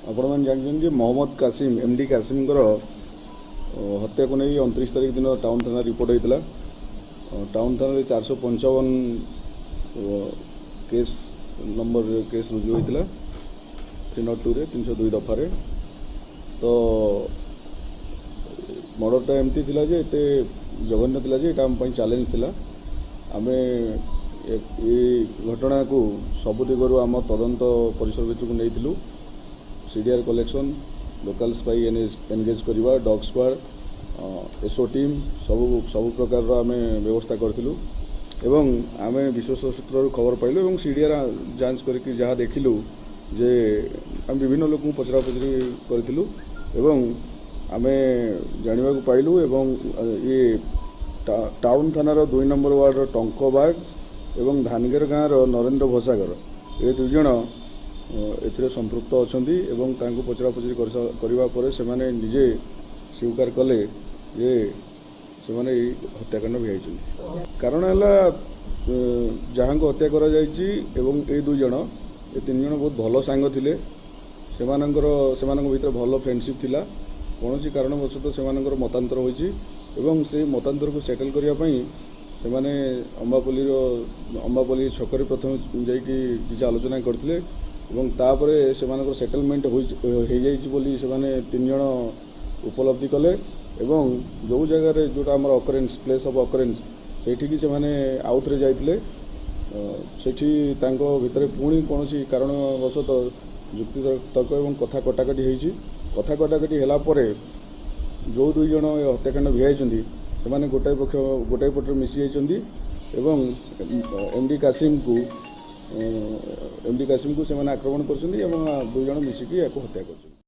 ଆପଣମାନେ ଜାଣିଛନ୍ତି ଯେ ମହମ୍ମଦ କାସିମ, ଏମ୍ ଡି କାସିମଙ୍କର ହତ୍ୟାକୁ ନେଇ 29 ତାରିଖ ଦିନ ଟାଉନ୍ ଥାନାରେ ରିପୋର୍ଟ ହେଇଥିଲା। ଟାଉନ୍ ଥାନାରେ 455 କେସ୍ ନମ୍ବର କେସ୍ ରୁଜୁ ହୋଇଥିଲା, 302ରେ, 302 ଦଫାରେ। ତ ମର୍ଡ଼ରଟା ଏମିତି ଥିଲା ଯେ, ଏତେ ଜଘନ୍ୟ ଥିଲା ଯେ ଏଇଟା ଆମ ପାଇଁ ଚ୍ୟାଲେଞ୍ଜ ଥିଲା। ଆମେ ଏ ଘଟଣାକୁ ସବୁ ଦିଗରୁ ଆମ ତଦନ୍ତ ପରିସର ଭିତରକୁ ନେଇଥିଲୁ। CDR collection, local spy engage କରିବା, ଡଗ୍ ସ୍କ୍ୱାଡ୍, ଏସ୍ଓ ଟିମ୍, ସବୁ ସବୁ ପ୍ରକାରର ଆମେ ବ୍ୟବସ୍ଥା କରିଥିଲୁ ଏବଂ ଆମେ ବିଶ୍ୱସ୍ତ ସୂତ୍ରରୁ ଖବର ପାଇଲୁ ଏବଂ ସିଡିଆର୍ ଯାଞ୍ଚ କରିକି ଯାହା ଦେଖିଲୁ ଯେ ଆମେ ବିଭିନ୍ନ ଲୋକଙ୍କୁ ପଚରା ପଚରି କରିଥିଲୁ ଏବଂ ଆମେ ଜାଣିବାକୁ ପାଇଲୁ ଏବଂ ଇଏ ଟାଉନ୍ ଥାନାର 2 ନମ୍ବର ୱାର୍ଡ଼ର ଟଙ୍କ ବାଗ ଏବଂ ଧାନଗେର ଗାଁର ନରେନ୍ଦ୍ର ଭୋସାଗର, ଏ ଦୁଇ ଜଣ ଏଥିରେ ସମ୍ପୃକ୍ତ ଅଛନ୍ତି ଏବଂ ତାଙ୍କୁ ପଚରା ପଚରି କରିବା ପରେ ସେମାନେ ନିଜେ ସ୍ୱୀକାର କଲେ ଯେ ସେମାନେ ଏଇ ହତ୍ୟାକାଣ୍ଡ ଭିଆଇଛନ୍ତି। କାରଣ ହେଲା, ଯାହାଙ୍କୁ ହତ୍ୟା କରାଯାଇଛି ଏବଂ ଏଇ ଦୁଇ ଜଣ, ଏ ତିନି ଜଣ ବହୁତ ଭଲ ସାଙ୍ଗ ଥିଲେ। ସେମାନଙ୍କ ଭିତରେ ଭଲ ଫ୍ରେଣ୍ଡସିପ୍ ଥିଲା। କୌଣସି କାରଣବଶତଃ ସେମାନଙ୍କର ମତାନ୍ତର ହୋଇଛି ଏବଂ ସେଇ ମତାନ୍ତରକୁ ସେଟେଲ୍ କରିବା ପାଇଁ ସେମାନେ ଅମ୍ବାପଲ୍ଲୀ ଛକରେ ପ୍ରଥମେ ଯାଇକି କିଛି ଆଲୋଚନା କରିଥିଲେ ଏବଂ ତାପରେ ସେମାନଙ୍କର ସେଟଲମେଣ୍ଟ ହେଇଯାଇଛି ବୋଲି ସେମାନେ ତିନି ଜଣ ଉପଲବ୍ଧି କଲେ ଏବଂ ଯେଉଁ ଜାଗାରେ ଯେଉଁଟା ଆମର ଅକରେନ୍ସ, ପ୍ଲେସ୍ ଅଫ୍ ଅକରେନ୍ସ, ସେଇଠିକି ସେମାନେ ଆଉଥରେ ଯାଇଥିଲେ। ସେଠି ତାଙ୍କ ଭିତରେ ପୁଣି କୌଣସି କାରଣବଶତଃ ଯୁକ୍ତିତର୍କ ଏବଂ କଥା କଟାକଟି ହେଇଛି। କଥା କଟାକଟି ହେଲା ପରେ ଯେଉଁ ଦୁଇ ଜଣ ଏ ହତ୍ୟାକାଣ୍ଡ ଭିଆଇଛନ୍ତି, ସେମାନେ ଗୋଟାଏ ପକ୍ଷ, ଗୋଟାଏ ପଟରେ ମିଶି ଯାଇଛନ୍ତି ଏବଂ ଏମ୍ ଡି କାସିମକୁ ସେମାନେ ଆକ୍ରମଣ କରିଛନ୍ତି ଏବଂ ଦୁଇ ଜଣ ମିଶିକି ୟାକୁ ହତ୍ୟା କରିଛନ୍ତି।